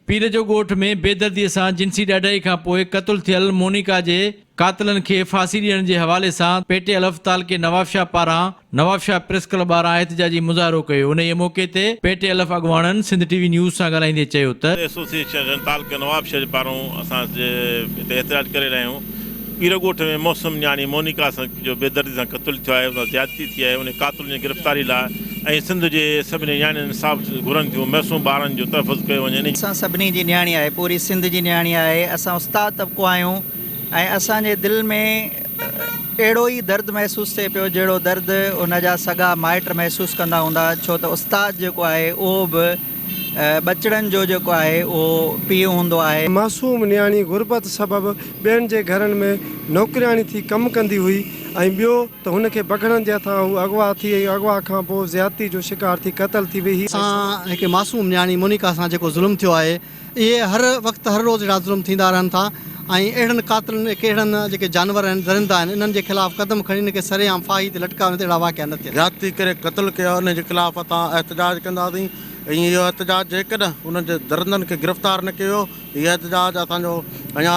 پير جو ڳوٺ ۾ بيدردي سان جنسي ڏاڍائي کان پوء قتل ٿيل مونيڪا جي قاتلن کي ڦاسي ڏيڻ جي حوالي سان پيٽي الف تعلقي نوابشاهه پاران نوابشاهه پريس ڪلب ٻاهران احتجاجي مظاهرو ڪيو انهيء موقعي تي پيٽي الف اڳواڻن سنڌ ٽي وي نيوز سان ڳالهائيندي چيو ته. ايسوسيئيشن تعلقي نوابشاهه جي پاران اسان هتي احتجاج ڪري رهيا آهيون پير ڳوٺ ۾ موسم نياڻي مونيڪا سان جو بيدردي سان قتل ٿيو آهي ان سان زيادتي ٿي آهي انهي قاتلن جي گرفتاري لاء ۽ سنڌ جي سڀني نياڻين انصاف گهرن ٿيون معصوم ٻارن جو تحفظ ڪيو وڃي انهي. اسان سڀني جي نياڻي آهي پوري سنڌ جي نياڻي آهي اسان استاد طبقو آهيون ۽ اسان جي دل ۾ اهڙو ئي درد محسوس ٿئي پيو جهڙو درد ان جا سڳا مائٽ محسوس ڪندا هوندا ڇو ته استاد جيڪو آهي اهو به ٻچڙن جو جيڪو آهي اهو پيء هوندو آهي. معصوم نياڻي غربت سبب ٻين جي گهرن ۾ نوڪرياڻي ٿي ڪم ڪندي هئي ۽ ٻيو ته هن کي بگهڙن جي هٿان هو اغوا ٿي ۽ اغوا کان پوء زيادتي جو شڪار ٿي قتل ٿي وئي. سان هڪ معصوم نياڻي مونيڪا سان جيڪو ظلم ٿيو آهي اهي هر وقت هر روز اهڙا ظلم ٿيندا رهن ٿا ۽ اهڙن قاتلن اهڙن جيڪي جانور آهن درندا آهن انهن جي خلاف قدم کڻي انهن کي سرعام ڦاهي تي لٽڪايو وڃي ته اهڙا واقعا نه ٿين. زيادتي ڪري قتل ڪيو آهي انهن جي خلاف اسان احتجاج ڪنداسين ۽ اهو احتجاج جيڪڏهن انهن جي درندن کي گرفتار نه ڪيو ويو ته اهو احتجاج اسان جو اڃا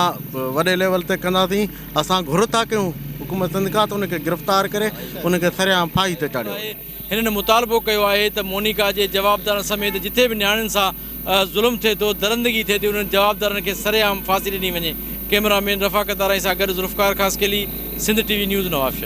وڏي ليول تي ڪنداسين اسان گهر ٿا ڪيون حڪومت سنڌ کان ته انهن کي گرفتار ڪري انهن کي سرعام ڦاهي تي چاڙهيو وڃي. هنن مطالبو ڪيو آهي ته مونيڪا جي جوابدارن سميت جٿي به نياڻين سان ظلم ٿئي ٿو، درندگي ٿئي ٿي انهن جوابدارن کي سرعام ڦاسي ڏني وڃي. ڪئميرا مين رفاقت آرائين سان گڏ Zulfiqar Khaskheli, Sindh T V news Nawabshah.